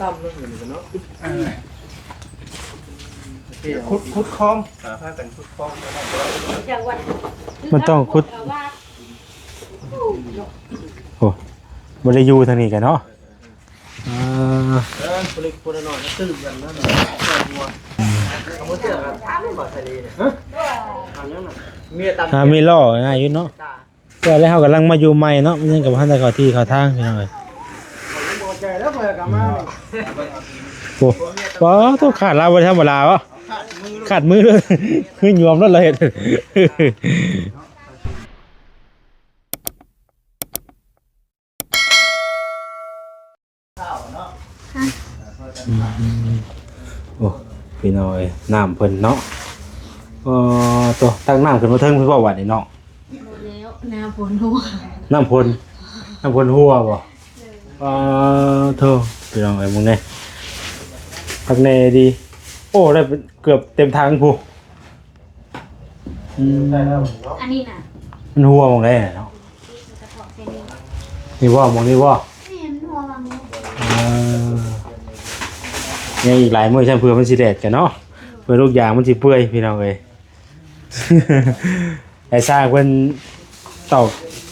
ຕ່ຳລົງຢູ່ນີ້ເນາະ ເອີ ຂຸດ ຂຸດຄອງ ຫາພາກັນຂຸດຄອງ ມັນຕ້ອງຂຸດ ໂອ້ ບໍ່ໄດ້ຢູ່ທາງນີ້ກັນເນາະ. ເອີ ເອີ ຜູ້ເລັກຜູ້ນ້ອຍກໍຕື່ມກັນນະ ເອົາບໍ່ເຊື່ອກໍຖາມບໍ່ສະລີເນຍ ຮະ ຖາມຫຍັງນະ ເມຍຕຳ ອ່າ ມີລໍ້ງ່າຍຢູ່ເນາະ ວ່າແລ້ວເຮົາກຳລັງມາຢູ່ໃໝ່ເນາະ ມັນຍັງກໍບໍ່ທັນໄດ້ເຂົ້າທີ່ເຂົ້າທາງ ພີ່ນ້ອງເອີຍ ໂອ້ ປາໂຕ ຂາດລາວບໍ່ທຳມະດາເນາະ ຂາດມືເລີຍ ຄືຍວມໂລດລາວເຮັດ. ອືມ ໂອ້ ພີ່ນ້ອງເອີຍ ນ້ຳເພິ່ນເນາະ ເອີ ໂຕ ຕັກນ້ຳຂຶ້ນມາເທິງພຸ້ນບໍ່ບັດນີ້ເນາະ ບໍ່ແລ້ວ ນ້ຳຝົນຮົ່ວ ນ້ຳຝົນ ນ້ຳຝົນຮົ່ວບໍ່ ເອີ ໂທ້ ພີ່ນ້ອງເອີຍ ເບິ່ງແດ່ ຄັກແນ່ດີ ໂອ້ ໄດ້ເກືອບເຕັມຖັງພຸ້ນ. ອືມ ອັນນີ້ນະ ມັນຮົ່ວໝ່ອງໃດນະເນາະ ນີ້ບໍ່ ໝ່ອງນີ້ບໍ່ ແມ່ນ ຮົ່ວໝ່ອງນີ້ ເອີ ຍັງອີກຫຼາຍມື້ຊັ້ນ ເພື່ອມັນຊິແດດກັນເນາະ ເພື່ອລູກຢາງມັນຊິເປື່ອຍ ພີ່ນ້ອງເອີຍ ໃຫ້ຊ່າງເພິ່ນຕອກ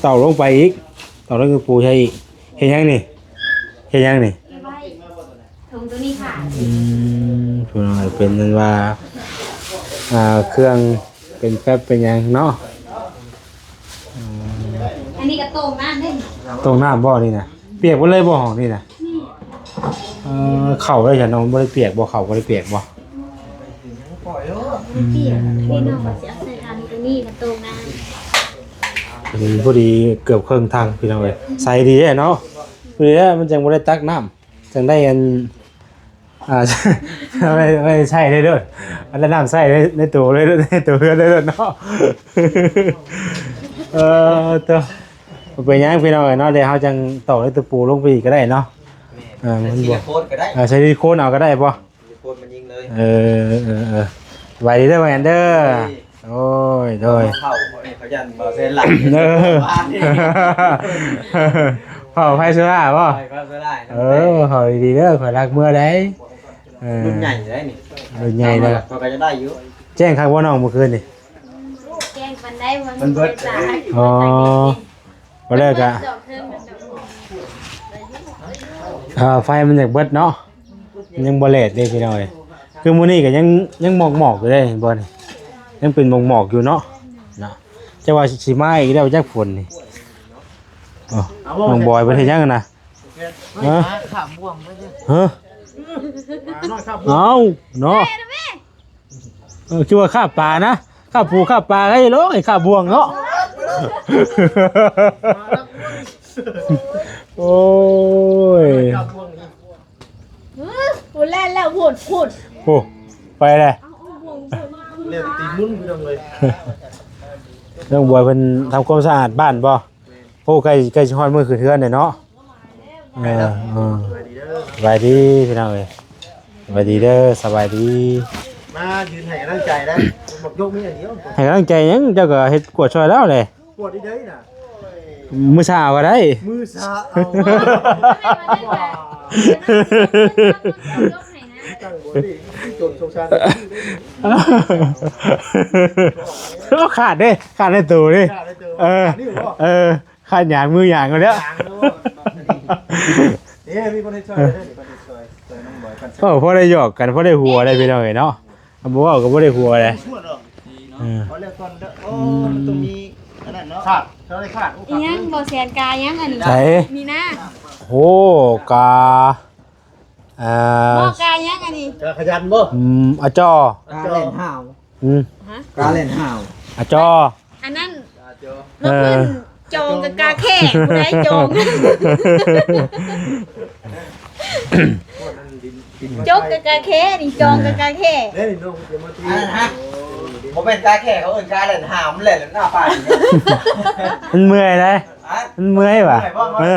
ຕອກລົງໄປອີກ ຕອກລົງຕະປູໃສ່ອີກ ເຮັດຫຍັງນີ້ ເຮັດຫຍັງນີ້ ເກັບໄວ້ ຖົງໂຕນີ້ຂາດ ອືມ ເພິ່ນວ່າເປັນນັ້ນວ່າ ອ່າ ເຄື່ອງເປັນແຟັບເປັນຫຍັງເນາະ ອືມ ອັນນີ້ກໍໂຕ່ງນ້ຳເດ້ ໂຕ່ງນ້ຳບໍ່ນີ້ນະ ປຽກເບິດເລີຍບໍ່ຫ້ອງນີ້ນະ ນີ້ ເອີ ເຂົ້າໄດ້ຊັ້ນເນາະ ມັນບໍ່ໄດ້ປຽກບໍ່ ເຂົ້າບໍ່ໄດ້ປຽກບໍ່ ອືມ ນີ້ນ້ອງກໍຊິເອົາໃສ່ຖັງໂຕນີ້ມາໂຕ່ງນ້ຳ ອືມ ພໍດີເກືອບເຄິ່ງຖັງ ພີ່ນ້ອງເອີຍ ໃສດີເດ້ເນາະ ພໍດີແລ້ວ ມັນຈັ່ງບໍ່ໄດ້ຕັກນ້ຳ ຈັ່ງໄດ້ອັນ ອ່າ ໄວ້ ໄວ້ໃຊ້ໄດ້ໂລດ ອັນນັ້ນນ້ຳໃຊ້ໃນ ໃນໂຕເລີຍ ໃນໂຕເຮືອນເລີຍເນາະ ເອີ ໂຕ ບໍ່ເປັນຫຍັງພີ່ນ້ອງເອີຍເນາະ ດຽວເຮົາຈັ່ງຕອກດ້ວຍຕະປູລົງໄປອີກກໍໄດ້ເນາະ ເອີ ມັນບໍ່ ໃສ່ຊິລິໂຄນກໍໄດ້ ເອີ ໃສ່ຊິລິໂຄນເອົາກໍໄດ້ບໍ່ ຊິລິໂຄນມາຍິງເລີຍ ເອີ ເອີ ເອີ ເອີ ສະບາຍດີເດີບໍ່ແມ່ນເດີ ໂອ້ຍ ໂດຍ ເຂົາ ເຂົາຢ້ານບໍ່ເຊັນລະ ເອີ ເວົ້າໄພສຸລາບໍ່ ເວົ້າໄພສຸລາ ເອີ ເວົ້າດີໆເດີ ຂ້ອຍລັກເມືອໃດ ເອີ ລຸ້ນໃຫຍ່ໄດ໋ນີ້ ລຸ້ນໃຫຍ່ເດີ ຂ້ອຍກໍຈະໄດ້ຢູ່ ແຈ້ງຄັກບໍ່ນ້ອງມື້ຄືນນີ້ ແຈ້ງປານໃດ ມັນເບິດ ອໍ ບໍ່ແລ້ວກະ ດອກເທິງ ເອີ ໄຟມັນຢາກເບິດເນາະ ຍັງບໍ່ແລດເດ້ພີ່ນ້ອງເອີຍ ຄືມື້ນີ້ກໍຍັງ ຍັງໝອກໆຢູ່ເດ້ ເຫັນບໍ່ນີ້ ຍັງເປັນໝອກໆຢູ່ເນາະ ເນາະ ຈັກວ່າຊິມາອີກແລ້ວຈັກຝົນນີ້ ເອົາ ນ້ອງບອຍເພິ່ນເຮັດຫຍັງນະ ຮະ ຂ້າມບ່ວງໄປເດ້ ຮະ ປານ້ອຍຂ້າມ ເອົາເນາະ ເອີ ຄືວ່າຄາບປານະ ຄາບປູຄາບປາໃຫ້ໂລກ ໃຫ້ຄາບບ່ວງເນາະ ໂອ້ຍ ເອີ ພຸ້ນແລ່ນແລ້ວ ພຸ້ນ ພຸ້ນ ໂອ້ ໄປແລ້ວ ເລື່ອງຕີນໝຸນ ພີ່ນ້ອງເອີຍ ນ້ອງບອຍເພິ່ນທຳຄວາມສະອາດບ້ານບໍ່? ໂອ້ ໃກ້ ໃກ້ຊິຮອດມື້ຂຶ້ນເຮືອນແລ້ວເນາະ ເອີ ເອີ ສະບາຍດີພີ່ນ້ອງເອີຍ ສະບາຍດີເດີ ສະບາຍດີ ມາຢືນໃຫ້ກຳລັງໃຈໄດ໋ ບັກຍົກມີອັນດຽວ ໃຫ້ກຳລັງໃຈຫຍັງ ເຈົ້າກໍເຮັດກວດຊ່ອຍລາວແຫຼະ ກວດໄດ້ເດີນະ ມື້ເຊົ້າກໍໄດ້ ມື້ເຊົ້າ ເອົາ ຕັ້ງບໍ່ໄດ້ ຈົນສົງສານ ໂອ້ ຂາດເດ້ ຂາດໃນໂຕເດ້ ຂາດໃນໂຕ ເອີ ຂາດນີ້ບໍ່ ເອີ ຂາດຫຍາງມືຫຍາງແລ້ວ ຫຍາງແລ້ວ ເອີ ມີຄົນເຮັດຊ່ອຍເດີ ມີຄົນເຮັດຊ່ອຍ ຊ່ອຍນ້ອງບອຍກັນ ເອີ ພໍໄດ້ຫຍອກກັນ ພໍໄດ້ຫົວໄດ້ພີ່ນ້ອງເອີຍເນາະ ບໍ່ເວົ້າກໍບໍ່ໄດ້ຫົວໄດ້ ເອີ ເອົາແລ້ວກ່ອນເດີ ໂອ້ ມັນຕ້ອງມີອັນນັ້ນເນາະ ຂາດ ເທົ່າໃດຂາດ ອີຫຍັງ ບໍ່ແສນກາຫຍັງອັນນີ້ ໃສ ນີ້ນະ ໂອ້ ກາ ອ່າ ບໍ່ກາຫຍັງອັນນີ້ ກາຂະຫຍັນບໍ່ ອືມ ອາຈໍ ກາແລ່ນຫ້າວ ອືມ ຮະ ກາແລ່ນຫ້າວ ອາຈໍ ອັນນັ້ນ ເອີ ມາເພິ່ນຈອງກັບກາແຂ້ ຜູ້ໃດຈອງ ຈົກກັບກາແຂ້ນີ້ ຈອງກັບກາແຂ້ ເດ້ນ້ອງຈະມາຕີ ອັນນັ້ນຮະ ບໍ່ແມ່ນກາແຂ້ ເຂົາເອີ້ນກາແລ່ນຫ້າວ ມັນແລ່ນແລ້ວໜ້າປານ ມັນເມື່ອຍເດ້ ຮະ ມັນເມື່ອຍຫວາ ເມື່ອຍບໍ່ ເອີ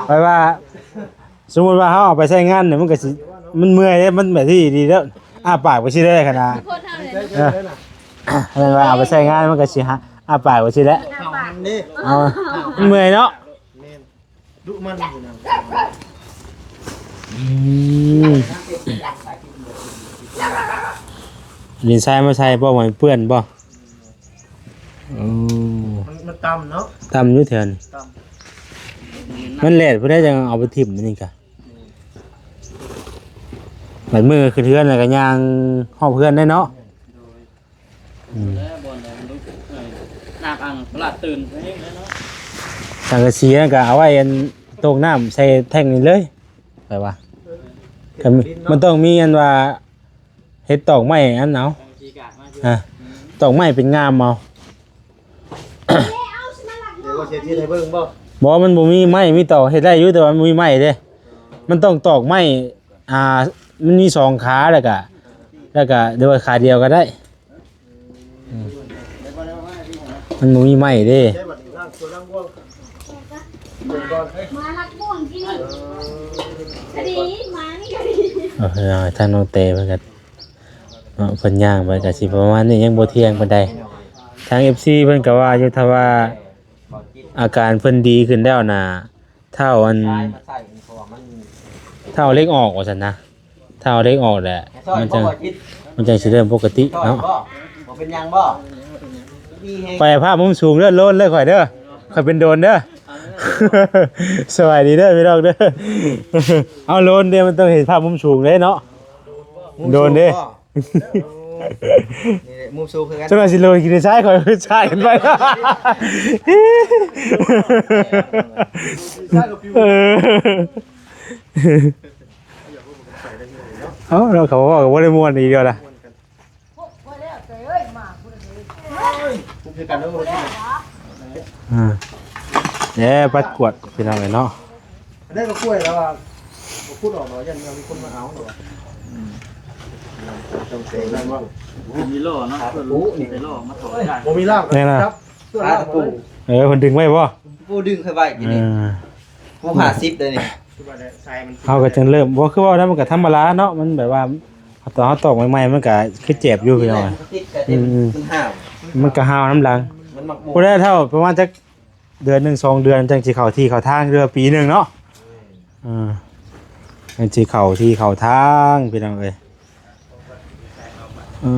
ເມື່ອຍບໍ່ ໄປວ່າ ສົມມຸດວ່າເຮົາເອົາໄປໃຊ້ງານນີ້ ມັນກໍຊິ ມັນເມື່ອຍເດ້ ມັນແບບທີ່ດີແລ້ວ ອ້າປາກໄປຊີ້ໄດ້ຂະໜາດ ເອີ ແມ່ນວ່າເອົາໄປໃຊ້ງານ ມັນກໍຊິຫາ ອ້າປາກໄປຊີ້ແຫຼະ ເອົາ ມັນເມື່ອຍເນາະ ແມ່ນ ດຸມັນຢູ່ນະ ອືມ ດິນຊາຍມາໃສ່ບໍ່ ໃຫ້ເປື້ອນບໍ່? ໂອ້ ມັນ ມັນຕ່ຳເນາະ ຕ່ຳຢູ່ແຖວນີ້ ຕ່ຳ ມັນແຫຼດ ຜູ້ໃດຈັ່ງເອົາໄປຖິ້ມ ອັນນີ້ກະ ບາດມື້ຂຶ້ນເຮືອນແລ້ວກໍຍ່າງຮອບເຮືອນໄດ້ເນາະ. ອືມ ແລ້ວບ່ອນໃດມັນລົງ ເອີ ນ້ຳອ່າງຕະຫຼາດຕື່ນເອງເນາະ ສັງກະສີນັ້ນກໍເອົາໄວ້ອັນໂຕ່ງນ້ຳໃສ່ແທ້ງນີ້ເລີຍ ຂ້ອຍວ່າ ກໍມັນຕ້ອງມີອັນວ່າເຮັດຕອກໄມ້ອັນເອົາ ອາ ຕອກໄມ້ເປັນງ່າມເອົາ. ດຽວວ່າຊິເຮັດໃຫ້ເບິ່ງບໍ່? ບໍ່ ມັນບໍ່ມີໄມ້ ມີຕອກ ເຮັດໄດ້ຢູ່ ແຕ່ວ່າມັນບໍ່ມີໄມ້ເດ້ ມັນຕ້ອງຕອກໄມ້ ອ່າ ມັນມີສອງຂາ ແລ້ວກະ ແລ້ວກະ ຫຼືວ່າຂາດຽວກໍໄດ້ ອືມ ມັນບໍ່ມີໄມ້ເດ້ ໝາລັກບ່ວງທີ່ນີ້ ກະດີ ໝານີ້ກະດີ ເອີ ທາງນ້ອງແຕເພິ່ນກໍ ເນາະ ເພິ່ນຍ່າງໄປກໍຊິປະມານນີ້ ຍັງບໍ່ທ່ຽງປານໃດ. ທາງເອັຟຊີເພິ່ນກໍວ່າຢູ່ ຖ້າວ່າອາການເພິ່ນດີຂຶ້ນແລ້ວນະ ຖ້າເອົາອັນ ຖ້າເອົາເຫຼັກອອກວ່າຊັ້ນນະ ຖ້າເອົາເຫຼັກອອກແຫຼະ ມັນຈັ່ງ ມັນຈັ່ງຊິເລີ່ມປົກກະຕິເນາະ. ບໍ່ເປັນຫຍັງບໍ່? ຂ້ອຍພາບມຸມສູງເດີ ໂລນເດີ ຂ້ອຍເດີ ຂ້ອຍເປັນໂດຣນເດີ. ສະບາຍດີເດີພີ່ນ້ອງເດີ. ເອົາ ໂລນເດ້ ມັນຕ້ອງເຫັນພາບມຸມສູງເດ້ເນາະ ໂດຣນເດ້. ນີ້ແຫຼະ ມຸມສູງຄືກັນ ຈັກໜ່ອຍຊິໂລນກິນຊາຍ ຂ້ອຍຊາຍຂຶ້ນໄປ. ເອີ ເອົາ ເນາະ ເຂົາເວົ້າກໍບໍ່ໄດ້ມ່ວນອີກແລ້ວລະ. ອ່າ ແດ່ ບັດກວດພີ່ນ້ອງເອີຍເນາະ. ໄດ້ມາກ້ວຍແລ້ວວ່າບໍ່ຂຸດອອກດອກ ຢ້ານມີຄົນມາເອົາດອກ. ອືມ ຕ້ອງເສຍແມ່ນບໍ່? ມີລໍ້ເນາະ ເພິ່ນໄປລໍ້ມາຖອຍໄດ້ ບໍ່ມີລາບ ແນ່ນະ ຈັບຕົວລາບ. ເອີ ເພິ່ນດຶງໄວ້ບໍ່? ຜູ້ດຶງໃຫ້ໄວ້ ເອີ ນີ້ ຜູ້ຫ້າສິບເດ້ນີ້. ເຮົາກໍຈັ່ງເລີ່ມ ບໍ່ ຄືເວົ້ານະ ມັນກໍທຳມະດາເນາະ ມັນແບບວ່າ ຕອນເຮົາຕອກໃໝ່ໆ ມັນກະຄືເຈັບຢູ່ພີ່ນ້ອງ. ອືມ ມັນກະຫ້າວນຳຫຼັງ. ຜູ້ໃດເຖົ້າປະມານຈັກເດືອນໜຶ່ງສອງເດືອນ ຈັ່ງຊິເຂົ້າທີ່ເຂົ້າທາງ ຫຼືວ່າປີໜຶ່ງເນາະ. ເອີ ຈັ່ງຊິເຂົ້າທີ່ເຂົ້າທາງ ພີ່ນ້ອງເອີຍ. ເອີ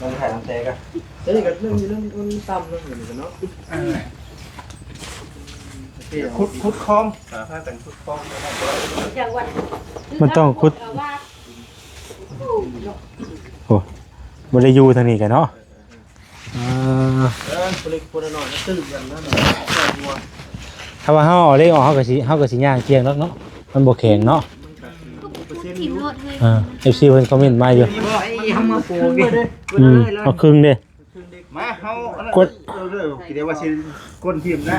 ລອງຖ່າຍນຳແຕ່ກະ ຕົວນີ້ກະເລື່ອງຢູ່ ເລື່ອງມັນຕ່ຳເນາະ ຢູ່ນີ້ກະເນາະ. ເອີ ຂຸດ ຂຸດຄອງ ພາກັນຂຸດຄອງ. ມັນຕ້ອງຂຸດ ໂອ້ ບໍ່ໄດ້ຢູ່ທາງນີ້ກະເນາະ. ເອີ ເອີ ຜູ້ເລັກຜູ້ນ້ອຍຕື່ມກັນນັ້ນນະ. ຖ້າວ່າເຮົາເອົາເຫຼັກອອກ ເຮົາກະຊິ ເຮົາກະຊິຍ່າງກ່ຽງດອກເນາະ ມັນບໍ່ແຂງເນາະ. ເອີ ເອັຟຊີເພິ່ນຄອມເມັນມາຢູ່. ອືມ ເອົາຄຶ່ງເດ້. ມາ ເຮົາອັນນັ້ນ ກົດ ເອີ ເອີ ດຽວວ່າຊິກົນຖິ້ມນະ.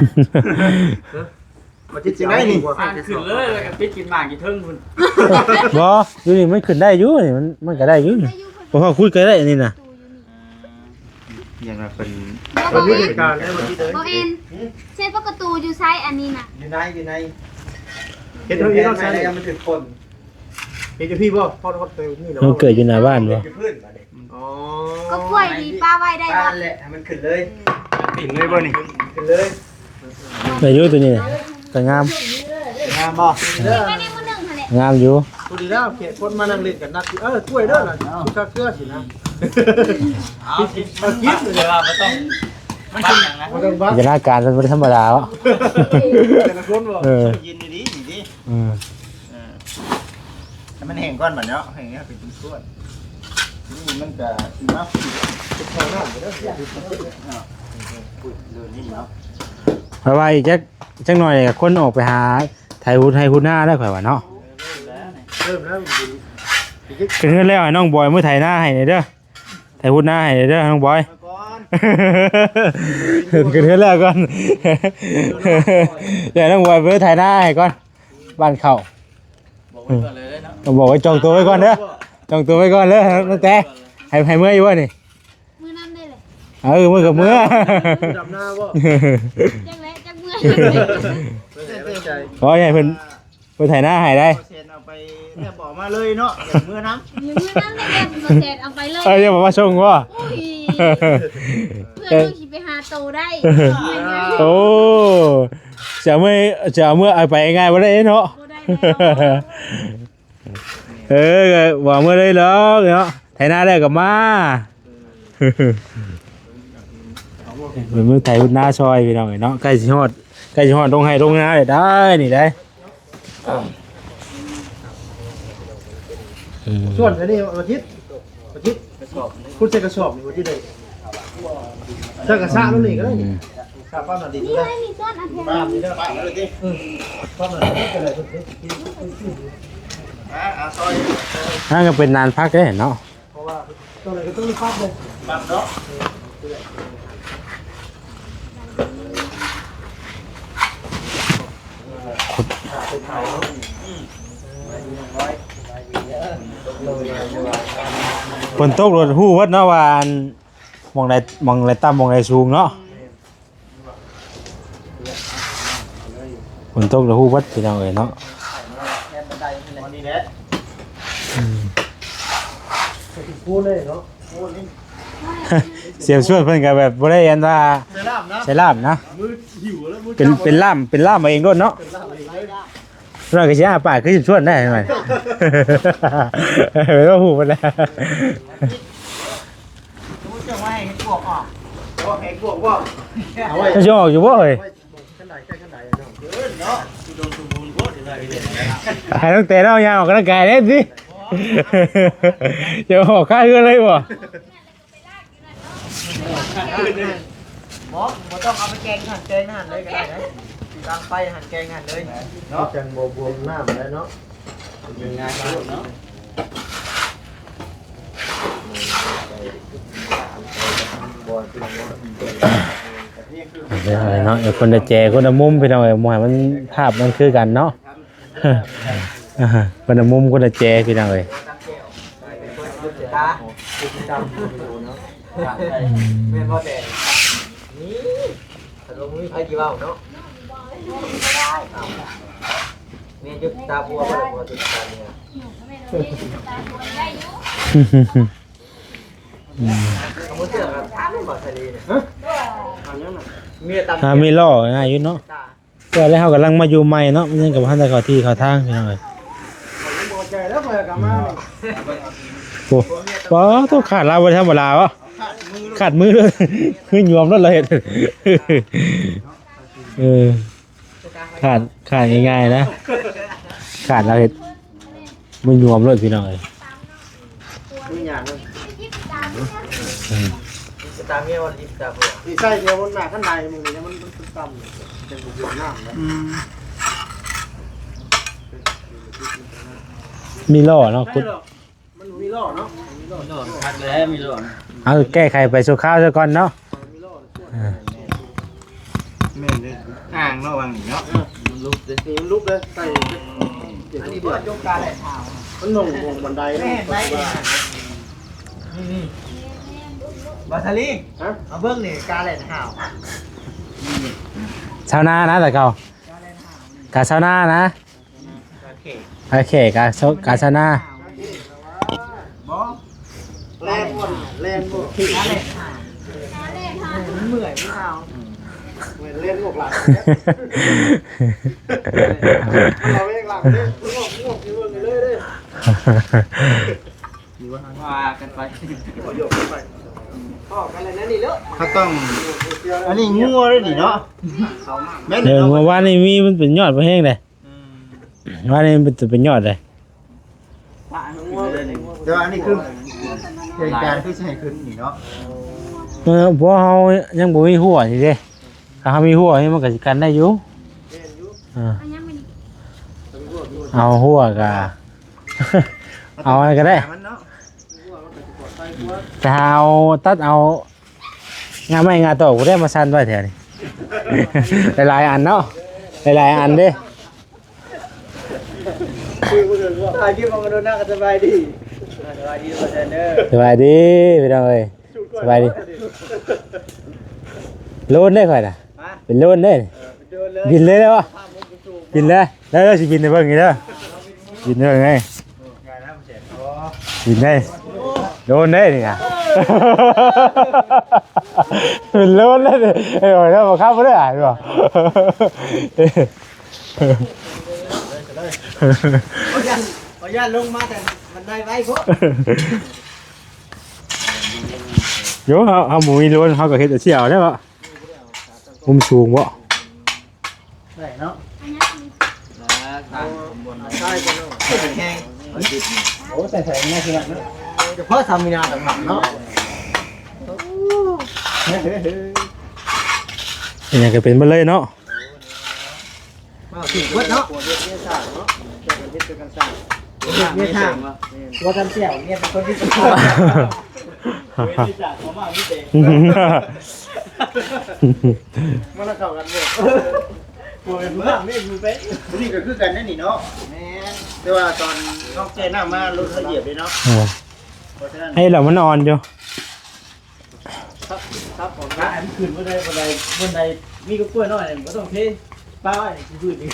ມາຕິດຈັ່ງໃດນີ້? ອ່ານຂຶ້ນເລີຍ ແລ້ວກໍຕິດກິນໝາກຢູ່ເທິງພຸ້ນ. ບໍ່ ຢູ່ນີ້ມັນຂຶ້ນໄດ້ຢູ່ນີ້ ມັນ ມັນກໍໄດ້ຢູ່ນີ້. ບໍ່ພໍຂຸດກໍໄດ້ອັນນີ້ນະ. ຍັງວ່າເພິ່ນ ບໍ່ ບໍ່ ບໍ່ແມ່ນ ເຊັດປະຕູຢູ່ໃສອັນນີ້ນະ? ຢູ່ໃນ ຢູ່ໃນ ເຮັດເຮັດໃສ່ ມັນຖືກຄົນ. ເຮັດຢູ່ພີ້ບໍ່? ຮອດ ຮອດໄປນີ້ແລ້ວ ມັນເກີດຢູ່ໜ້າບ້ານບໍ່? ຢູ່ພື້ນບາດນີ້. ອໍ ກໍກ້ວຍນີ້ປະໄວ້ໄດ້ບໍ່? ນັ້ນແຫຼະ ໃຫ້ມັນຂຶ້ນເລີຍ. ຂຶ້ນເລີຍບໍ່ນີ້? ຂຶ້ນເລີຍ. ໄດ້ຢູ່ຕົວນີ້ ກໍງາມ. ງາມບໍ່? ໄວ້ໃນມື້ໜຶ່ງຫັ້ນແຫຼະ. ງາມຢູ່. ພໍດີແລ້ວ ແຂກຄົນມານັ່ງຫຼິ້ນກັນນັກ ເອີ ກ້ວຍເດີນະ ເອົາ ຄືຄາເຄືອຊິນະ. ເອົາ ເອົາກິນເລີຍວ່າບໍ່ຕ້ອງ ມັນຄືຫຍັງນະ? ບໍ່ຕ້ອງບັດ. ບັນຍາກາດມັນບໍ່ໄດ້ທຳມະດາເນາະ ແຕ່ລະຄົນບໍ່? ເອີ ເຢັນດີໆ ນີ້ເດ້. ອືມ ເອີ ໃຫ້ມັນແຫ້ງກ່ອນບັດເນາະ ແຫ້ງແລ້ວໄປກິນກ້ວຍ. ນີ້ມັນກະຊິມາເຂົ້ານ້ຳເດີ ເດີນີ້ເນາະ. ຂ້ອຍວ່າອີກຈັກ ຈັກໜ້ອຍກະຄົນອອກໄປຫາໄຖຫຸດໄຮ່ຫຸດນາແລ້ວ ຂ້ອຍວ່າເນາະ. ເລີ່ມແລ້ວ ຂຶ້ນເຮືອນແລ້ວໃຫ້ນ້ອງບອຍມາໄຖນາໃຫ້ແດ່ເດີ ໄຖຫຸດນາໃຫ້ແດ່ເດີນ້ອງບອຍ. ຂຶ້ນເຮືອນແລ້ວກ່ອນ ໃຫ້ນ້ອງບອຍມາໄຖນາໃຫ້ກ່ອນ. ບ້ານເຂົ້າ ບອກໄວ້ກ່ອນເລີຍເນາະ ຕ້ອງບອກໄວ້ ຈອງໂຕໄວ້ກ່ອນເດີ ຈອງໂຕໄວ້ກ່ອນເລີຍ. ຕັ້ງແຕ່ ໃຫ້ ໃຫ້ເມືອຢູ່ບໍ່ນີ້? ເມືອນຳໄດ້ເລີຍ. ເອີ ເມືອກໍເມືອ ດຳນາບໍ່? ຈັກແຫຼະ ຈັກເມືອ. ໂອ້ຍ ໃຫ້ເພິ່ນໄປໄຖນາໃຫ້ໄດ້. ເອົາໄປແລ້ວບອກມາເລີຍເນາະ ເມືອນຳ ເມືອນຳໄດ້ ເອົາໄປເລີຍ. ເອີ ເອົາມາສົ່ງບໍ່? ໂອ້ຍ ເພື່ອຍັງຊິໄປຫາໂຕໄດ້. ໂອ້ ຈະເມື່ອ ຈະເມື່ອເອົາໄປງ່າຍບໍ່ໄດ້ເນາະ. ບໍ່ໄດ້ແນ່ນອນ. ເອີ ກໍວ່າເມື່ອໄດ້ດອກເນາະ ໄຖນາແລ້ວກໍມາ. ເປັນມື້ໄຖພຸດນາຊອຍພີ່ນ້ອງເອີຍເນາະ ໃກ້ຊິຮອດ ໃກ້ຊິຮອດລົງໄຮ່ລົງນາແລ້ວໄດ໋ນີ້ໄດ໋. ອືມ ສ່ວນອັນນີ້ວ່າຈິດ ວ່າຈິດ ຄຸດໃສ່ກະສອບນີ້ວ່າຈິດໄດ້ ໃສ່ກະສະລົງນີ້ກໍໄດ້. ອືມ ຖ້າປ້າມໜ້າດິນ ນີ້ ນີ້ ນີ້ ນີ້ ປ້າມນີ້ເດີ ປ້າມນີ້ເດີ ອືມ ປ້າມໜ້າດິນກໍໄດ້. ອ່າ ອ່າ ຊອຍ ນັ້ນກໍເປັນນານພັກເດ້ເນາະ ເພາະວ່າຕົວໃດກໍຕ້ອງປັບເດ້ ປັບເນາະ. ຝົນຕົກໂລດຮູ້ເບິດເນາະວ່າ ອັນ ໝ່ອງໃດ ໝ່ອງໃດຕ່ຳ ໝ່ອງໃດສູງເນາະ. ຝົນຕົກແລ້ວຮູ້ເບິດພີ່ນ້ອງເອີຍເນາະ. ອືມ ສຽງສວດເພິ່ນກໍແບບບໍ່ໄດ້ອັນວ່າ ໃສ່ລາບນະ ໃສ່ລາບນະ ເປັນ ເປັນລ່າມ ເປັນລ່າມເອົາເອງໂລດເນາະ. ເພິ່ນກໍຊິອ້າປາກຄືສຽງສວດໄດ້ ເພິ່ນວ່າຮູ້ເບິດແລ້ວ. ຈະຊິອອກຢູ່ບໍ່ເຮີ້ຍ? ໃຫ້ຕັ້ງແຕ່ເຮົາຍ່າງອອກກຳລັງກາຍແລ້ວຕິ ຈະອອກຄາເຮືອນເລີຍບໍ່? ບໍ່ ບໍ່ຕ້ອງເອົາໄປແກງຫັ້ນແກງນັ້ນເລີຍກໍໄດ້ ຕັ້ງໄຟຫັ້ນແກງຫັ້ນເລີຍເນາະ ຈັ່ງບໍ່ບວມນ້ຳໄດ້ເນາະ. ເປັນງານເນາະ ເນາະ ຄົນລະແຈ ຄົນລະມຸມ ພີ່ນ້ອງເອີຍ ບໍ່ໃຫ້ມັນ ພາບມັນຄືກັນເນາະ ຄົນລະມຸມ ຄົນລະແຈ ພີ່ນ້ອງເອີຍ. ອືມ ແມ່ນບໍ່ແຕ່ ນີ້ ຖ້າບໍ່ມີໃຜຊິເວົ້າເນາະ. ແມ່ນຢູ່ຕາບົວບໍ່ລະ ບໍ່ຕິດຕາເມຍ. ອືມ ເອົາບໍ່ເຊື່ອກໍຖາມບໍ່ສະລີນະ ຮະ ເມຍຕາ ຖ້າມີລໍ້ງ່າຍຢູ່ເນາະ. ແຕ່ແລ້ວເຮົາກຳລັງມາຢູ່ໃໝ່ເນາະ ມັນຍັງກໍບໍ່ທັນໄດ້ເຂົ້າທີ່ເຂົ້າທາງ ພີ່ນ້ອງເອີຍ. ໂອ້ ປາດໂທ້ ຂາດລາວບໍ່ທຳມະດາວະ ຂາດມືເລີຍ ຄືຍວມໂລດລາວເຮັດ ເອີ ຂາດ ຂາດງ່າຍໆນະ ຂາດລາວເຮັດ ມັນຍວມໂລດ ພີ່ນ້ອງເອີຍ. ມືຍາງເນາະ ອືມ ຕາເມຍວ່າດີຕາເມຍ ນີ້ໃສ່ແຖວໜ້າຄັນໄດ ໝ່ອງນີ້ມັນ ມັນຕ່ຳ ເປັນບໍ່ເປັນນ້ຳນະ. ອືມ ມີລໍ້ເນາະ ໄດ້ ຂຸດ ດອກ ມັນມີລໍ້ເນາະ ມີລໍ້ ມີລໍ້ ຄັກແລ້ວ ມີລໍ້ ເອົາແກ້ໄຂໄປຊົ່ວຄາວຊະກ່ອນເນາະ. ເອີ ແມ່ນເດ້ ອ່າງເນາະ ຫວ່າງນີ້ເນາະ ເອີ ມັນຫຼຸບເດ້ ນີ້ມັນຫຼຸບເດ້ ໃສ່ ອັນນີ້ບໍ່ຈົກກາແຫຼະ ມັນລົງ ລົງບັນໄດ ແມ່ນໄດ ນີ້ ນີ້ ບາສາລີນ ຮະ ມາເບິ່ງນີ້ ກາແລ່ນຫ້າວ ຊາວນານະ ແຕ່ເກົ່າ ກາຊາວນານະ. ໂອເຄ ກາຊາວ ກາຊາວນາ ບໍ່ ແລ່ນບໍ່ ແລ່ນບໍ່ ກາແລ່ນຫ້າວ ມັນເມື່ອຍ ມັນຫ້າວ ແລ່ນອອກຫຼັງ ເອົາເອງຫຼັງເດ້ ງອກ ງອກຢູ່ເບິ່ງເລີຍເດ້. ວ່າກັນໄປ ພໍ້ກັນແລ້ວນີ້ເດີ ເຮົາຕ້ອງ ອັນນີ້ງົວເດ້ນີ້ເນາະ ແມ່ນ ເອີ ເນາະ ງົວວານນີ້ມີ ມັນເປັນຍອດບໍ່ແຮງເດ້ ອືມ ວານນີ້ມັນເປັນຍອດເດ້ ແຕ່ວ່າອັນນີ້ຄື ເຫດການຄືຊິໃຫ້ຂຶ້ນນີ້ເນາະ ເອີ ເພາະເຮົາຍັງບໍ່ມີຮົ້ວນີ້ເດ້ ຖ້າເຮົາມີຮົ້ວນີ້ມັນກໍຊິກັນໄດ້ຢູ່ ເອີ ເອົາຮົ້ວກະ ເອົາອັນນັ້ນກໍໄດ້ ແຕ່ເຮົາຕັດເອົາງ່າໄມ້ງ່າຕອກຜູ້ໃດມາຊັນໄວ້ແຖວນີ້ ຫຼາຍໆອັນເນາະ ຫຼາຍໆອັນເດ້. ຖ່າຍຄລິບມາກໍໂດນໜ້າກໍສະບາຍດີ ອ່າ ສະບາຍດີ ສະບາຍດີພີ່ນ້ອງເອີຍ ສະບາຍດີ ໂລນເດ້ຂ້ອຍນະ ຮະ ເປັນໂລນເດ້ ເອີ ເປັນໂດນເລີຍ ບິນເລີຍໄດ້ບໍ່ ບິນເລີຍ ແລ້ວຊິບິນໃຫ້ເບິ່ງນີ້ເດີ ບິນໃຫ້ເບິ່ງນີ້ ບິນໄດ້ ໂດນເດ້ນີ້ນະ ເປັນໂລນເລີຍເດ້. ເອີ ເຮົາບໍ່ຂັບບໍ່ໄດ້ ອ້າຍບໍ່? ຂໍຢ້ານ ຂໍຢ້ານລົງມາແຕ່ບັນໄດໄວໂພດ. ໂຍ ເຮົາ ເຮົາບໍ່ມີໂລນ ເຮົາກໍເຮັດເອົາສ່ຽວໄດ້ບໍ່? ມຸມສູງບໍ່? ໄດ້ເນາະ. ເອົາໃສ່ ເອົາໃສ່ ໂອ້ ໃສ່ໃສ່ ງ່າຍຂະໜາດນັ້ນ. ເພາະສາມີນາຕ່າງຫາກເນາະ. ເຮັດຫຍັງກໍເປັນເບິດເລີຍເນາະ. ມາຖືກເບິດເນາະ. ເຮັດເມຍສ້າງເນາະ ຊ່ວຍກັນເຮັດ ຊ່ວຍກັນສ້າງ. ເຮັດເມຍສ້າງ ແມ່ນ ຕົວກັນແກ້ວ ເມຍເປັນຄົນທີ່ສ້າງ. ເມຍສ້າງເຂົ້າມາມີແຕ່ ມັນເຂົ້າກັນເບິດ. ບໍ່ແມ່ນຜູ້ສ້າງເດ້ ຜູ້ເປັນ. ຜູ້ນີ້ກໍຄືກັນເດ້ນີ້ເນາະ. ແມ່ນ ແຕ່ວ່າຕອນນ້ອງແຊ່ນ້ຳມາລົດເຂົາຢຽບເດ້ເນາະ. ເອີ ເພາະສະນັ້ນ ໃຫ້ລະມັນອ່ອນຢູ່. ຄັບ ຄັບອອກ ຖ້າໃຫ້ມັນຂຶ້ນບໍ່ໄດ້ ບໍ່ໄດ້ ບໍ່ໄດ້ ມີກະກ້ວຍນ້ອຍ ບໍ່ຕ້ອງເທ ປະໄວ້ຄືພື້ນນີ້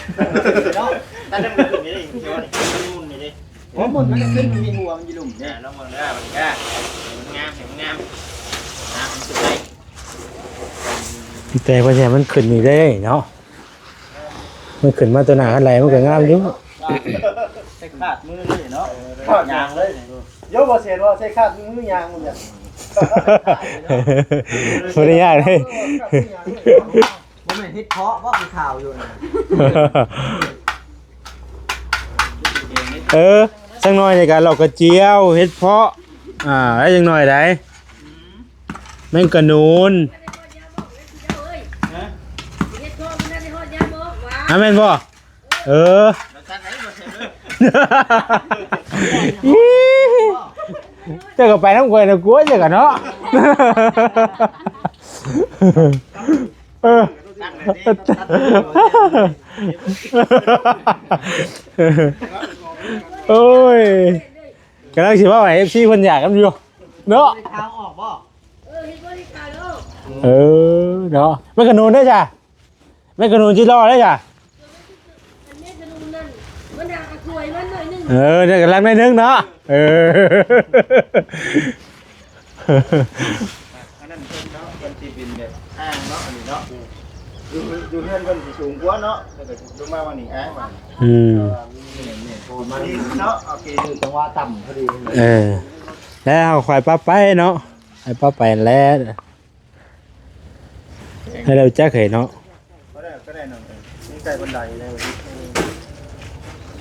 ເນາະ. ຖ້າໄດ້ມັນຂຶ້ນນີ້ເດ້ ມັນໝຸ່ນນີ້ເດ້. ໂອ້ ໝຸ່ນ ມັນກໍຂຶ້ນ ມັນມີຫົວ ມັນຢູ່ລຸ່ມເດ້. ອ່າ ລອງເບິ່ງເດີ ມັນກໍ ໃຫ້ມັນງາມ ໃຫ້ມັນງາມ ອ່າ ມັນຂຶ້ນໄດ້. ແຕ່ວ່າໃຫ້ມັນຂຶ້ນນີ້ໄດ້ເນາະ. ມັນຂຶ້ນມາຕໍ່ໜ້າຄັນໄຫຼມັນກໍງາມຢູ່. ໃສ່ຄາດມືເລີຍເນາະ ຄາດຍາງເລີຍ. ໂຍ ບໍ່ເຫັນວ່າໃສ່ຄາດມືຍາງມັນນະ ບໍ່ໄດ້ຍາກເດ້. ບໍ່ແມ່ນເຫັດເຜາະບໍ່ ຄືຂາວຢູ່ນະ. ເອີ ຈັກໜ້ອຍນີ້ກໍ ເຮົາກໍຈຽວເຫັດເຜາະ ອ່າ ໄດ້ຈັກໜ້ອຍໃດ. ແມງກະນູນ ຮະ ອ່າ ແມ່ນບໍ່? ເອີ ເຈົ້າກໍໄປນຳຂ້ອຍນະ ກົວເຈົ້າກໍເນາະ. ເອີ ໂອ້ຍ ກຳລັງຊິເວົ້າໃຫ້ເອັຟຊີເພິ່ນຢາກນຳຢູ່ເນາະ. ເອີ ເນາະ ແມ່ນຂະໜູນເດ້ຈ້າ ແມ່ນຂະໜູນຈິລໍເດ້ຈ້າ. ເອີ ນີ້ກຳລັງໜ້ອຍໜຶ່ງເນາະ. ເອີ ອັນນັ້ນເພິ່ນເນາະ ເພິ່ນຊິເປັນແບບອ່າງເນາະ ອັນນີ້ເນາະ ຢູ່ ຢູ່ເຮືອນເພິ່ນຊິສູງກວ່າເນາະ ເພິ່ນກໍລົງມາວ່ານີ້ອ່າງວ່າ ອືມ ເນາະ ໂອເຄ ຈັງຫວະຕ່ຳພໍດີ. ເອີ ແລ້ວເຮົາຄ່ອຍປັບໄປເນາະ ໃຫ້ປັບໄປຫັ້ນແຫຼະ ໃຫ້ລາວຈັກໃຫ້ເນາະ. ກໍໄດ້ ກໍໄດ້ນ້ອງເອີຍ ມີໃຕ້ບັນໄດແລ້ວ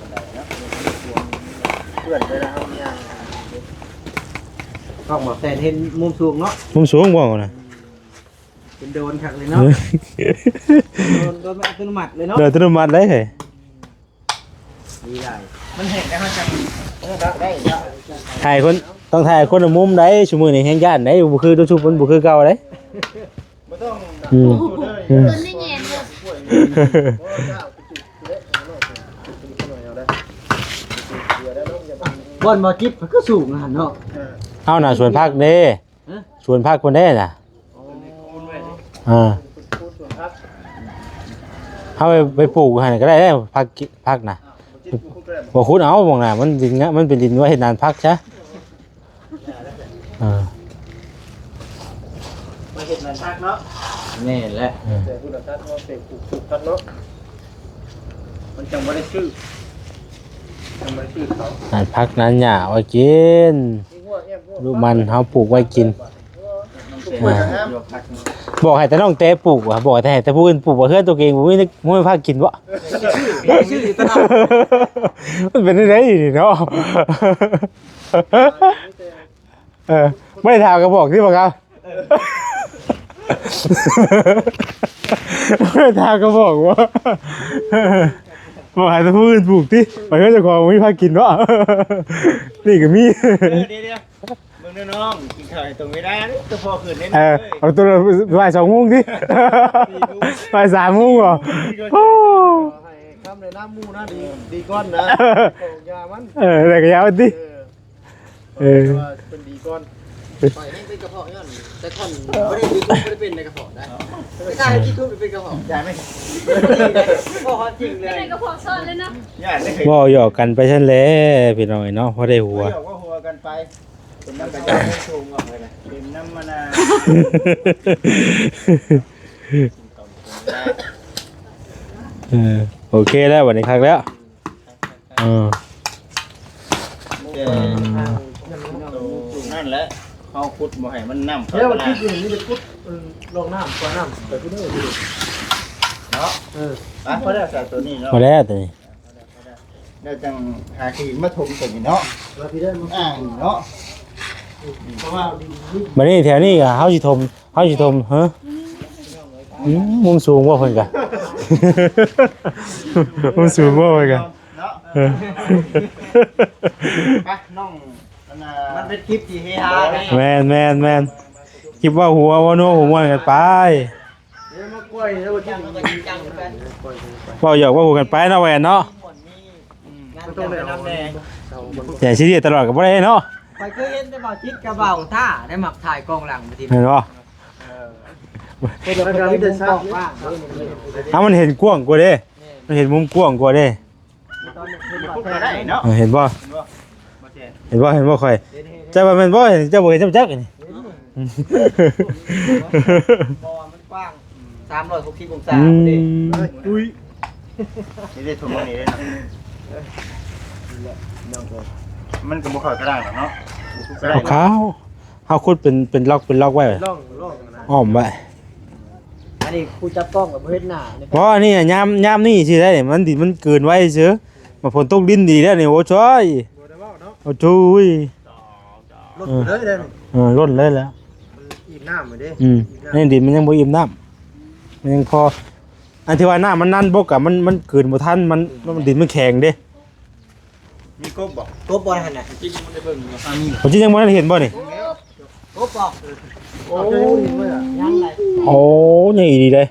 ບັນໄດເນາະ ເພື່ອນເວລາເຮົາຍ່າງ ຕ້ອງບອກແຕ່ເຫັນມຸມສູງເນາະ ມຸມສູງບໍ່ນະ ເປັນໂດຣນຄັກເລີຍເນາະ. ໂດຣນ ໂດຣນອັດຕະໂນມັດເລີຍເນາະ ໂດຍອັດຕະໂນມັດເລີຍ. ດີຫຼາຍ ມັນແຫ້ງແລ້ວເຮົາຈະ ເອີ ໄດ້ ໄດ້ ໄດ້ ຖ່າຍຄົນ ຕ້ອງຖ່າຍຄົນລະມຸມໃດ ຊຸມື້ນີ້ແຮງຢ້ານໃດ ບໍ່ຄື YouTube ມັນບໍ່ຄືເກົ່າໃດ. ບໍ່ຕ້ອງ ອືມ ອືມ ເພິ່ນໄດ້ແຍງເນາະ ບ່ອນບໍ່ຈິດມັນກໍສູງຫັ້ນເນາະ. ເຮົານະສວນຜັກເດ້ ຮະ ສວນຜັກພຸ້ນເດ້ນະ. ອໍ ອ່າ ເຮົາໄປ ໄປປູກຫັ້ນກໍໄດ້ເດ້ ຜັກ ຜັກນະ ບໍ່ຂຸດເອົາໝ່ອງນະ ມັນດິນງະ ມັນເປັນດິນໄວ້ເຮັດນານຜັກຊະ. ເອີ ມາເຮັດນານຜັກເນາະ. ແມ່ນແຫຼະ ເອີ ແຕ່ພຸ້ນນະຕັດເນາະ ເປັນປູກ ປູກຕັດເນາະ ມັນຈັ່ງບໍ່ໄດ້ຊື້ ຍັງບໍ່ໄດ້ຊື້ເຂົາ ນານຜັກນານຫຍ້າໄວ້ກິນ ມີຫົວແອມຫົວ ລູກມັນເຮົາປູກໄວ້ກິນ. ອ່າ ບອກໃຫ້ແຕ່ນ້ອງແຕປູກວ່າ ບອກໃຫ້ແຕ່ ໃຫ້ແຕ່ຜູ້ອື່ນປູກວ່າ ເຮືອນຕົວເອງບໍ່ມີ ບໍ່ມີຜັກກິນບໍ? ມັນເປັນຈັ່ງໃດນີ້ເນາະ? ເອີ ບໍ່ໄດ້ຖາມກໍບອກຕິ ບໍ່ເອົາ ບໍ່ໄດ້ຖາມກໍບອກວ່າ ບອກໃຫ້ແຕ່ຜູ້ອື່ນປູກຕິ ໄປເຮືອນເຈົ້າຂອງບໍ່ມີຜັກກິນບໍ? ນີ້ກໍມີ ເອີ ດຽວໆ ເບິ່ງເດີນ້ອງ ກິນເຂົ້າໃຫ້ຕົງເວລາເດີ ແຕ່ພໍຂຶ້ນເດ້. ເອີ ເອົາຕົວລະບ່າຍສອງໂມງຕິ ບ່າຍສາມໂມງບໍ? ໂອ້ ໃຫ້ຄຳແນະນຳໝູ່ນະ ດີ ດີກ່ອນນະ ຢາມັນ ເອີ ແລ້ວກໍຢາມັນຕິ ເອີ ເອີ ເພິ່ນດີກ່ອນ ຂ້ອຍແຮງເປັນກະເພາະຍ້ອນ ແຕ່ກ່ອນບໍ່ໄດ້ YouTube ບໍ່ໄດ້ເປັນໃນກະເພາະໄດ໋ ແຕ່ຖ້າເຮັດ YouTube ເປັນກະເພາະ ຢ່າແມ່ນ ເວົ້າຄວາມຈິງເລີຍ ເປັນກະເພາະຊ້ອນເລີຍເນາະ ຢ່າເລີຍ ເວົ້າຫຍອກກັນໄປຊັ້ນແຫຼະ ພີ່ນ້ອງເອີຍເນາະ ພໍໄດ້ຫົວ ເວົ້າຫຍອກເວົ້າຫົວກັນໄປ. ເປັນນຳກະຢາສູງອອກເລີຍນະ ເປັນນຳມັນນະ ເອີ ໂອເຄແລ້ວ ບັດນີ້ຄັກແລ້ວ. ເອີ ແຕ່ ອ່າ ໂຕນັ້ນແຫຼະ ເຮົາຂຸດບໍ່ໃຫ້ມັນນ້ຳເຂົ້າ ແລ້ວ ຕະຫຼາດ ຄິດຢູ່ນີ້ໄປຂຸດ ເອີ ລ່ອງນ້ຳ ປ່ອຍນ້ຳໄປພຸ້ນເດີ ເນາະ ເອີ ໄປ ພໍແລ້ວ ແຕ່ໂຕນີ້ເນາະ ພໍແລ້ວໂຕນີ້ ແລ້ວຈັ່ງຫາທີ່ມາຖົມໂຕນີ້ເນາະ ມາພີ້ເດີ ອ່າງເນາະ ເພາະວ່າດິນນີ້ ບັດນີ້ແຖວນີ້ກະເຮົາຊິຖົມ ເຮົາຊິຖົມ ຮະ ອືມ ມຸມສູງບໍ່ເພິ່ນກະ ມຸມສູງບໍ່ເພິ່ນກະ ເນາະ ເອີ ໄປນ້ອງ ອັນນ່າ ມັນເປັນຄລິບທີ່ເຮຮາເດ້ ແມ່ນໆໆ ຄລິບເວົ້າຫົວເວົ້ານົວຫົວມ່ວນກັນໄປ ເວົ້າຫຍອກເວົ້າຫົວກັນໄປເນາະ ແວ່ນເນາະ ແຕ່ຊີເຣຍສຕະຫຼອດກະບໍ່ໄດ້ເນາະ ຂ້ອຍເຄີຍເຫັນແຕ່ເບົາຈິດກັບເບົາຕ້າໄດ້ມັກຖ່າຍກ້ອງຫຼັງ ແມ່ນບໍ່? ເອີ ເຫັນແລ້ວມັນເຫັນມຸມກວ້າງກວ່າເດ້ ແມ່ນ ມັນເຫັນມຸມກວ້າງກວ່າເດ້ ເອີ ເຫັນບໍ່? ເຫັນບໍ່? ເຫັນບໍ່? ເຫັນບໍ່? ຂ້ອຍ ເຈົ້າວ່າແມ່ນບໍ່? ເຈົ້າບໍ່ເຫັນ ເຈົ້າບໍ່ຈັກນີ້ ເຫັນນີ້ ບໍ່ວ່າມັນກວ້າງ ສາມຮ້ອຍຫົກສິບອົງສາ ອືມ ພຸ້ນເດ້ ຕຸ້ຍ ນີ້ເດ້ ທົ່ວໝົດນີ້ເດ້ເນາະ ມັນກະບໍ່ເຂົ້າຕາລາງດອກເນາະ ເອົາຂາວ ເຮົາຂຸດເປັນ ເປັນລັອກ ເປັນລັອກໄວ້ ລ່ອງ ລ່ອງນະ ອ້ອມໄວ້ ອັນນີ້ຜູ້ຈັບກ້ອງກະບໍ່ເຫັນໜ້າ ບໍ່ ອັນນີ້ຍາມ ຍາມນີ້ຊິໄດ້ ມັນດິນມັນເກີນໄວ້ຊື່ ມາຝົນຕົກດິນດີແລ້ວນີ້ ໂອ້ຍ ບໍ່ໄດ້ເວົ້າເນາະ ໂອ້ໂຫຍ ລົດເລີຍເດ້ ເອີ ລົ້ນເລີຍແຫຼະ ມັນອີບນ້ຳເດ້ ອືມ ອີບນ້ຳ ໃນດິນມັນຍັງບໍ່ອີບນ້ຳ ມັນຍັງພໍ ອັນທີ່ວ່ານ້ຳມັນນັ້ນບົກກະ ມັນ ມັນກືນບໍ່ທັນ ມັນ ມັນ ດິນມັນແຂງເດ້ ມີກົບບໍ່? ກົບບໍ່ຫັ້ນນະ? ຈິງບໍ່ໄດ້ເບິ່ງເນາະ ຄວາມຈິງ ຄວາມຈິງຍັງບໍ່ທັນເຫັນບໍ່ນີ້? ກົບບໍ່? ໂອ້ ຍັງໄດ ໂອ້ ໃຫຍ່ອີ່ຫຼີເດ້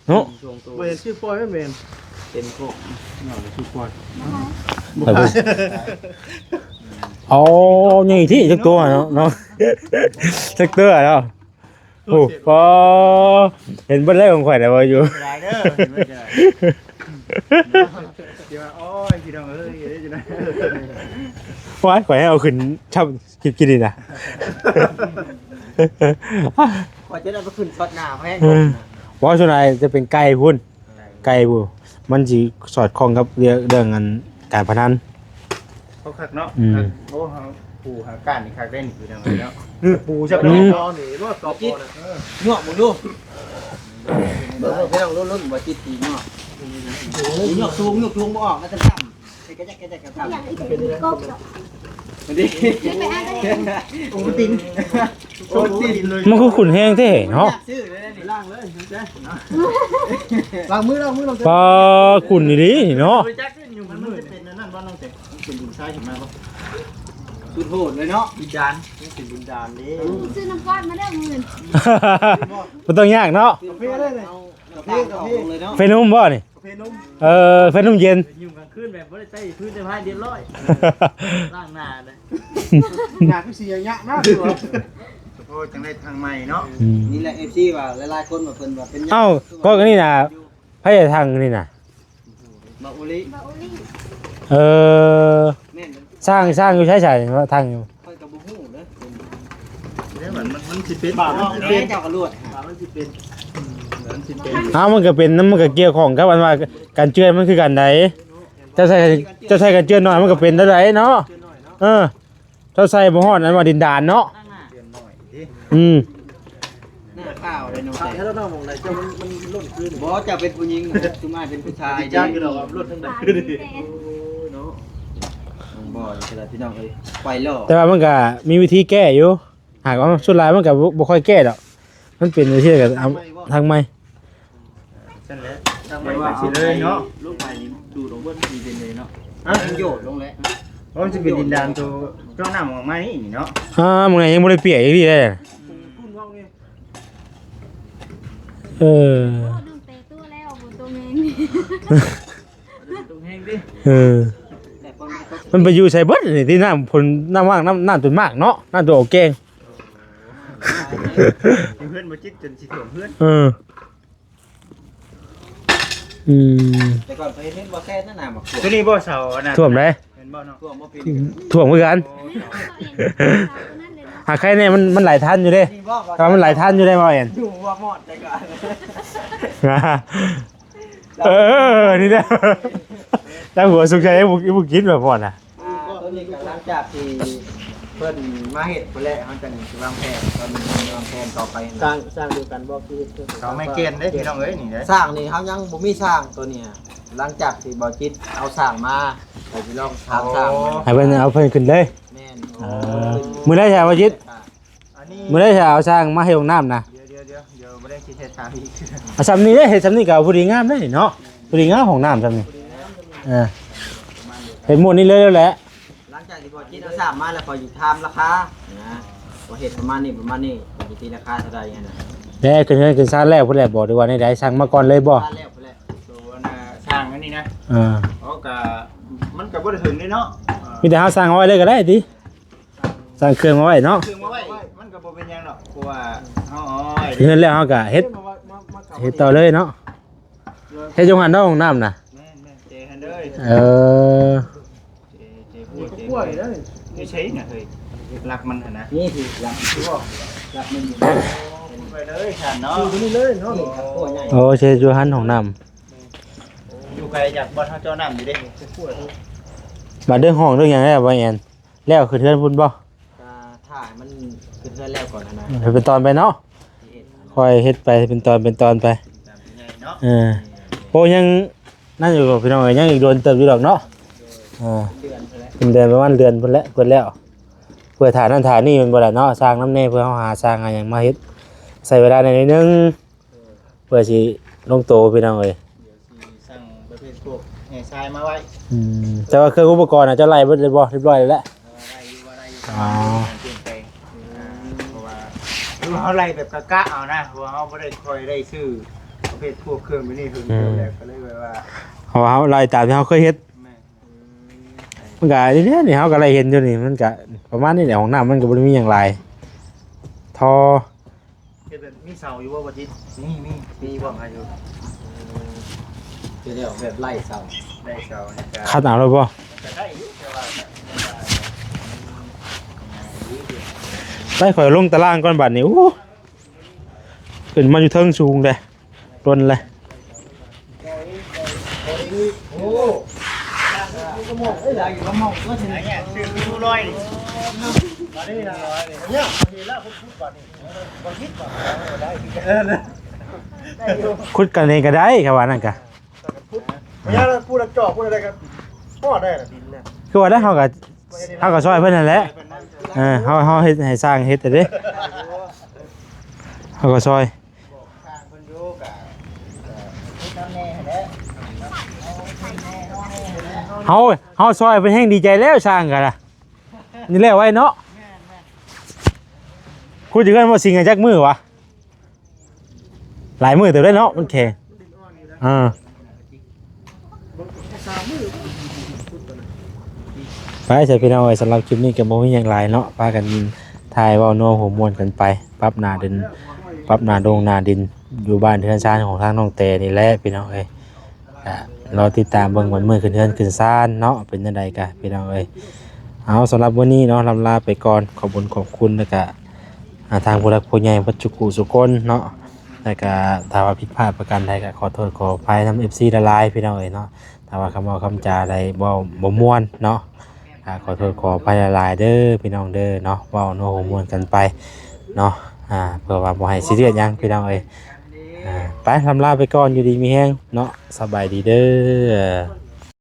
ເນາະ ບໍ່ເຫັນຊື່ປ່ອຍແມ່ນ ເປັນໂຄກ ຊື່ປ່ອຍ ໂອ້ ໃຫຍ່ທີ່ຈັກຕົວເນາະ ຈັກຕົວເນາະ. ໂອ້ ພໍເຫັນເບິດແລ້ວຂອງຂ້ອຍນະ ວ່າຢູ່ ຫຼາຍເດີ ເຫັນເບິດຫຼາຍ ຊິວ່າ ໂອ້ຍ ພີ່ນ້ອງເອີຍ ເຮັດຈັ່ງໃດ ໂອ້ຍ ຂ້ອຍໃຫ້ເອົາຂຶ້ນຊ້ຳ ຄລິບກິນນີ້ນະ ຂ້ອຍຈະໄດ້ເອົາໄປຂຶ້ນຊັອດໜ້າແພງ ເອີ ບໍ່ ສ່ວນຫຼາຍຈະເປັນໄກ່ພຸ້ນ ໄກ່ພຸ້ນ ມັນຊິສອດຄ່ອງກັບເລື່ອງ ເລື່ອງອັນການພະນັນ ເຂົາຄັກເນາະ ອືມ ໂອ້ ເຮົາປູຫາກ້ານນີ້ຄັກໄດ໋ນີ້ ຄືແນວນັ້ນເນາະ ປູຈັກ ອືມ ຕອນນີ້ບໍ່ຕອບບໍ່ນະ ເອີ ຍວກເບິ່ງດູ ເບິ່ງພີ່ນ້ອງລຸ້ນໆ ບໍ່ຈິດຕີເນາະ ໂອ້ຍ ຍວກສູງ ຍວກສູງບໍ່ອອກນະ ຕ່ຳໆ ເຮັດກະຈັກກະຈັກກະຈັກ ຢ່າງອີກ ເປັນກົບເນາະ ໂອວັນຕິນ ໂອວັນຕິນ ມັນຄືຂຸ້ນແຮງແທ້ເນາະ ຊື້ເລີຍນີ້ ລ້າງເລີຍ ລ້າງມື ລ້າງມື ລ້າງ ປາຂຸ້ນອີ່ຫຼີນີ້ເນາະ ມັນ ມັນຈະເປັນອັນນັ້ນບໍ່ນ້ອງເຕ ມັນເປັນດິນຊາຍຂຶ້ນມາບໍ່ ສຸດໂຫດເລີຍເນາະ ດິນດານ ມັນເປັນດິນດານເດ້ ຊື້ນ້ຳກ້ອນມາເດີມື້ອື່ນ ບໍ່ຕ້ອງຍາກເນາະ ກາເຟເລີຍນີ້ ກາເຟ ກາເຟ ເຟນຸມບໍ່ນີ້ ກາເຟນຸມ ເອີ ເຟນຸມເຢັນ ຢູ່ກາງຄືນແບບບໍ່ໄດ້ໃຊ້ພື້ນໃຊ້ພາຍລຽບຮ້ອຍ ລ້າງໜ້າເລີຍ ໜ້າຄືຊິຍະໆນະ ໂອ້ ຈັ່ງໄດ້ຖັງໃໝ່ເນາະ ອືມ ນີ້ແຫຼະ ເອັຟຊີ ວ່າຫຼາຍໆຄົນວ່າເພິ່ນວ່າເປັນ ເອົ້າ ກໍອັນນີ້ນະ ໃຜຈະຖັງນີ້ນະ ບາໂອລີ ບາໂອລີ ເອີ ແມ່ນ ສ້າງ ສ້າງຢູ່ໃສ ໃສ ຖັງຢູ່ ຂ້ອຍກະບໍ່ຮູ້ເດີ ເດ້ ມັນ ມັນ ມັນຊິເປັນ ບາດມັນຊິເປັນ ເຈົ້າກະລວດ ບາດມັນຊິເປັນ ມັນຊິເປັນ ເອົ້າ ມັນກະເປັນ ມັນກະກ່ຽວຂ້ອງກັບອັນວ່າການເຈື່ອນມັນຄືກັນໃດ ເຈົ້າໃສ່ ເຈົ້າໃສ່ການເຈື່ອນໜ້ອຍມັນກະເປັນແນວໃດເນາະ ເອີ ເຈົ້າໃສ່ບໍ່ຮອດອັນວ່າດິນດານເນາະ ອືມ ໜ້າຂາວເດ້ນ້ອງ ຖ້າເຮົາເວົ້າໝ່ອງໃດເຈົ້າມັນ ມັນລົ້ນຄືນ ບໍ່ ເຈົ້າເປັນຜູ້ຍິງ ຊຸມອ້າຍເປັນຜູ້ຊາຍ ຈັກຢູ່ດອກວ່າມັນລົ້ນທາງໃດຄືນ ໂອ້ຍເນາະ ບໍ່ ນີ້ກະໄດ້ພີ່ນ້ອງເອີຍ ໄປເລີຍ ແຕ່ວ່າມັນກະມີວິທີແກ້ຢູ່ ຫາກວ່າສ່ວນຫຼາຍມັນກະບໍ່ ບໍ່ຄ່ອຍແກ້ດອກ ມັນເປັນຈັ່ງຊີ້ກະເອົາທາງໃໝ່ ຊັ້ນແຫຼະ ທາງໃໝ່ ເອົາ ຊິເລີຍເນາະ ລູກໃໝ່ນີ້ດູດອອກເບິດ ມັນຊິເປັນເລີຍເນາະ ຮະ ມັນໂຍດລົງແຫຼະ ເພາະມັນຊິເປັນດິນດານໂຕເຈາະນ້ຳອອກມານີ້ເນາະ ອ່າ ມື້ນີ້ຍັງບໍ່ໄດ້ປ່ຽກອີກເດ້ ເອີ ໂອ້ ນ້ອງແຕ່ໂຕແລ້ວ ບໍ່ໂຕແມ່ນ ເອີ ມັນໄປຢູ່ໃສເບິດນີ້ ທີ່ນ້ຳຝົນ ນ້ຳຫວ່າງ ນ້ຳ ນ້ຳຈົນມາກເນາະ ນ້ຳຈົນອອກແກ້ງ ຢູ່ເຮືອນບໍ່ຈິດຈົນຊິຖ້ວມເຮືອນ ເອີ ອືມ ແຕ່ກ່ອນເຄີຍເຫັນບໍ່ແຊນນະ ນ້ຳໝາກ ຕົວນີ້ບໍ່ເສົາອັນນັ້ນ ຖ້ວມໃດ ຖ້ວມຄືກັນ. ຫາກໃຄແນ່ ມັນ ມັນຫຼາຍທັນຢູ່ເດ້ ແຕ່ວ່າມັນຫຼາຍທັນຢູ່ໄດ໋ ບໍ່ແອນ. ຢູ່ຫົວໝອດແຕ່ກໍ ເອີ ນີ້ແຫຼະ ແຕ່ຫົວສຸກໃຈບໍ່ ບໍ່ກິນແບບໝອດນະ. ອ່າ ຕົວນີ້ກໍຫຼັງຈາກທີ່ເພິ່ນມາເຮັດພຸ້ນແຫຼະ ເຮົາຈັ່ງຊິວາງແຜນ ຕອນນີ້ວາງແຜນຕໍ່ໄປ. ສ້າງ ສ້າງດຽວກັນບໍ່? ຄືເຮັດ ເສົາໄມ້ແກ່ນເດ້ພີ່ນ້ອງເອີຍ ນີ້ເດ້. ສ້າງນີ້ເຮົາຍັງບໍ່ມີຊ່າງຕົວນີ້. ຫຼັງຈາກທີ່ບໍ່ຈິດເອົາຊ່າງມາ ກໍຊິລອງຖາມຊ່າງ. ອໍ ໃຫ້ເພິ່ນເອົາເພິ່ນຂຶ້ນເລີຍ. ແມ່ນ. ເອີ ມື້ໃດຊະບໍ່ຈິດ? ອັນນີ້ ມື້ໃດຈະເອົາຊ່າງມາເຮັດຫ້ອງນ້ຳນະ? ດຽວໆໆ ດຽວບໍ່ໄດ້ຊິເຮັດຖາມອີກ. ເອົາຊ່ຳນີ້ເດ້ ເຮັດຊ່ຳນີ້ກໍພໍດີງາມເດ້ເນາະ ພໍດີງາມຫ້ອງນ້ຳຊ່ຳນີ້. ເອີ ເຮັດໝົດນີ້ເລີຍແຫຼະ. ຫຼັງຈາກທີ່ພໍ່ຈິດເອົາຊ່າງມາແລ້ວ ຂ້ອຍຊິຖາມລາຄານະ ວ່າເຮັດປະມານນີ້ ປະມານນີ້ ຂ້ອຍຊິຕີລາຄາເທົ່າໃດຫັ້ນນະ. ແລ້ວຂຶ້ນເຮືອນຂຶ້ນຊານແລ້ວພຸ້ນແຫຼະບໍ່ ຫຼືວ່າແນວໃດ? ຊ່າງມາກ່ອນເລີຍບໍ່? ແລ້ວພຸ້ນແຫຼະ ໂຕອັນນ່າ ຊ່າງອັນນີ້ນະ. ເອີ ເຮົາກໍ ມັນກໍບໍ່ໄດ້ເຖິງເດ້ເນາະ ມີແຕ່ເຮົາສ້າງເອົາໄວ້ເລີຍກໍໄດ້ຕິ. ສ້າງເຄື່ອງມາໄວ້ເນາະ ເຄື່ອງມາໄວ້ ມັນກໍບໍ່ເປັນຫຍັງດອກ ເພາະວ່າເຮົາເອົາໄວ້ ເຮືອນແລ້ວເຮົາກໍເຮັດ ເຮັດຕໍ່ເລີຍເນາະ. ເຮັດຢູ່ຫັ້ນເນາະ ຫ້ອງນ້ຳນະ. ແມ່ນໆ ເຈຫັ້ນເດີ. ເອີ ເຈ ເຈ ເຈ ຢູ່ໃສນະເຮີ້ຍ? ຫຼັກມັນຫັ້ນນະ ນີ້ຊິຫຼັກ ຫຼັກມັນຢູ່ ໄປເລີຍຊັ້ນເນາະ ຢູ່ນີ້ເລີຍເນາະ. ໂອ້ ເຊຢູ່ຫັ້ນຫ້ອງນ້ຳ ຢູ່ໄກຈາກບ່ອນເຮົາເຈາະນ້ຳຢູ່ເດ້. ບາດເລື່ອງຫ້ອງເລື່ອງຫຍັງແລ້ວບໍ່ແອນ? ແລ້ວຂຶ້ນເຮືອນພຸ້ນບໍ່? ກໍຖ້າໃຫ້ມັນຂຶ້ນເຮືອນແລ້ວກ່ອນຫັ້ນນະ ເຮັດເປັນຕອນໄປເນາະ ຊິເຮັດ ຄ່ອຍເຮັດໄປເປັນຕອນເປັນຕອນໄປ ຕາມທີ່ໃຫຍ່ເນາະ. ເອີ ໂອ້ ຍັງນັ້ນຢູ່ພີ່ນ້ອງເອີຍ ຍັງອີກດົນເຕີບຢູ່ດອກເນາະ. ເອີ ເດືອນພຸ້ນແຫຼະ ເປັນເດືອນ ປະມານເດືອນພຸ້ນແຫຼະ ເພິ່ນແລ້ວ ເພື່ອຖ້ານັ້ນຖ້ານີ້ແມ່ນບໍ່ລະເນາະ ຊ່າງນຳແດ່ ເພື່ອເຮົາຫາຊ່າງຫາຫຍັງມາເຮັດ ໃຊ້ເວລາໜ້ອຍໜຶ່ງ. ເອີ ເພື່ອຊິລົງໂຕພີ່ນ້ອງເອີຍ ດຽວຊິສັ່ງປະເພດພວກແຮ່ຊາຍມາໄວ້. ອືມ ແຕ່ວ່າເຄື່ອງອຸປະກອນນະ ເຈົ້າໄລ່ເບິດແລ້ວບໍ່? ຮຽບຮ້ອຍແລ້ວແຫຼະ. ເອີ ໄລ່ຢູ່ ວ່າໄດ້ຢູ່ ໄດ້ຢູ່ ເອີ ເພາະວ່າເຮົາໄລ່ແບບກະໆເອົານະ ເພາະວ່າເຮົາບໍ່ໄດ້ຄ່ອຍໄດ້ຊື້ປະເພດພວກເຄື່ອງແບບນີ້ເຖິງເຕີບແລ້ວ ກໍເລີຍແບບວ່າ ເພາະວ່າເຮົາໄລ່ຕາມທີ່ເຮົາເຄີຍເຮັດ. ແມ່ນ ມັນກະນີ້ແຫຼະ ນີ້ເຮົາກໍໄດ້ເຫັນຢູ່ນີ້ ມັນກະປະມານນີ້ແຫຼະ ຫ້ອງນ້ຳມັນກໍບໍ່ໄດ້ມີຫຍັງຫຼາຍ ທໍ່ ເຮັດແບບມີເສົາຢູ່ບໍ່ ບໍ່ຈິດ? ມີ ມີ ມີບ່ອນໃຫ້ຢູ່. ເອີ ເຮັດແບບໄລ່ເສົາ ໄລ່ເສົານີ້ກະ ຄັດເອົາໂລດບໍ່? ມັນກະໄດ້ຢູ່ ແຕ່ວ່າກະ ໄປ ຂ້ອຍລົງຕາລ່າງກ່ອນບາດນີ້. ໂອ້ ຂຶ້ນມາຢູ່ເທິງສູງເດ້ ດົນແລ້ວ. ຂຸດກັນເອງກໍໄດ້ ເຂົາວ່ານັ້ນກະ ຍາມຜູ້ລະເຈາະຜູ້ໃດກໍພໍໄດ້ລະດິນນະ. ຄືວ່າໄດ້ ເຮົາກໍ ເຮົາກໍຊ່ອຍເພິ່ນຫັ້ນແຫຼະ. ເອີ ເຮົາ ເຮົາເຮັດໃຫ້ຊ່າງເຮັດເດ້ ເຮົາກໍຊ່ອຍ. ເຮົາ ເຮົາຊ່ອຍເພິ່ນແຮງດີໃຈແລ້ວ ຊ່າງກໍລະ ນີ້ແລ້ວໄວເນາະ. ຄຸດຢູ່ເຮືອນບໍ່ ຊິງຈັກມື້ວະ? ຫຼາຍມື້ເຕີບໄດ້ເນາະ ມັນແຂງ. ອ່າ ໄປຊະພີ່ນ້ອງເອີຍ ສຳລັບຄລິບນີ້ກໍບໍ່ມີຫຍັງຫຼາຍເນາະ ພາກັນຖ່າຍເວົ້ານົວຫົວມ່ວນກັນໄປ ປັບໜ້າດິນ ປັບໜ້າດົງໜ້າດິນ ຢູ່ບ້ານເຮືອນຊານຂອງທາງນ້ອງແຕນີ້ແຫຼະພີ່ນ້ອງເອີຍ. ກໍລໍຕິດຕາມເບິ່ງວັນມື້ຂຶ້ນເຮືອນຂຶ້ນຊານເນາະ ເປັນຈັ່ງໃດກະພີ່ນ້ອງເອີຍ. ເອົາ ສຳລັບມື້ນີ້ເນາະ ລ່ຳລາໄປກ່ອນ ຂອບບຸນຂອບຄຸນ ແລ້ວກະ ອ່າ ທາງຜູ້ຫຼັກຜູ້ໃຫຍ່ເບິດທຸກຜູ້ທຸກຄົນເນາະ ແລ້ວກະຖ້າວ່າຜິດພາດປະການໃດກໍຂໍໂທດຂໍອະໄພນຳເອັຟຊີຫຼາຍໆ ພີ່ນ້ອງເອີຍເນາະ. ຖ້າວ່າຄຳເວົ້າຄຳຈາໃດບໍ່ ບໍ່ມ່ວນເນາະ ກໍຂໍໂທດຂໍອະໄພຫຼາຍໆເດີພີ່ນ້ອງເດີເນາະ ເວົ້ານົວຫົວມ່ວນກັນໄປເນາະ ອ່າ ເພື່ອວ່າບໍ່ໃຫ້ຊີຣຽສຫຍັງພີ່ນ້ອງເອີຍ. ອ່າ ໄປ ລ່ຳລາໄປກ່ອນ ຢູ່ດີມີແຮງເນາະ ສະບາຍດີເດີ.